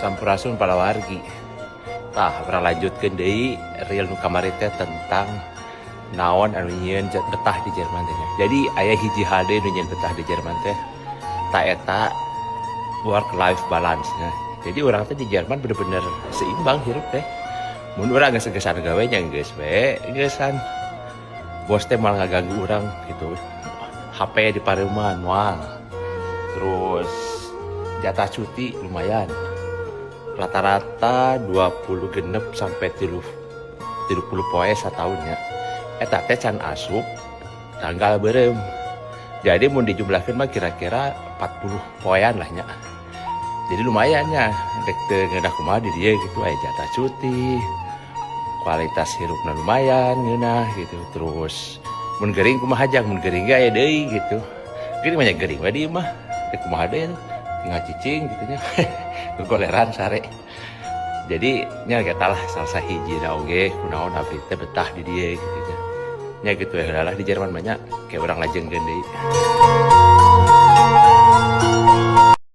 Sampurasun para wargi. Tah, urang lanjutkeun deui reel nu kamari teh tentang naon anu nyieun betah di Jerman teh nya. Jadi aya hiji hal deui nu nyieun betah di Jerman teh, ta eta work life balance nya. Jadi urang teh di Jerman bener-bener seimbang hirup teh. Mun urang geus geusan gawe nya geus we, geusan. Bos teh moal ngaganggu urang gitu. HP di pareuman moal. Terus jatah cuti lumayan. Rata-rata 20 genep sampai 30 poe satahun nya. Eta teh can asup tanggal beureum. Jadi mun dijumlahkeun mah kira-kira 40 poean lah nya. Jadi lumayan nya, dek teu ngeunah kumaha di dieu gitu, aya jatah cuti, kualitas hirupna lumayan ngeunah gitu. Terus mun gering kumaha jang, mun gering ge aya deui gitu. Gering mah nya gering we di imah. Dek kumaha deui atuh, tinggal cicing gitu nya. Gogoleran sare. Jadi nya eta lah salah sahijina oge kunaon abdi teh betah di dieu gitu nya. Nya gitu we lah di Jerman banyak kayak urang lajengkeun deui.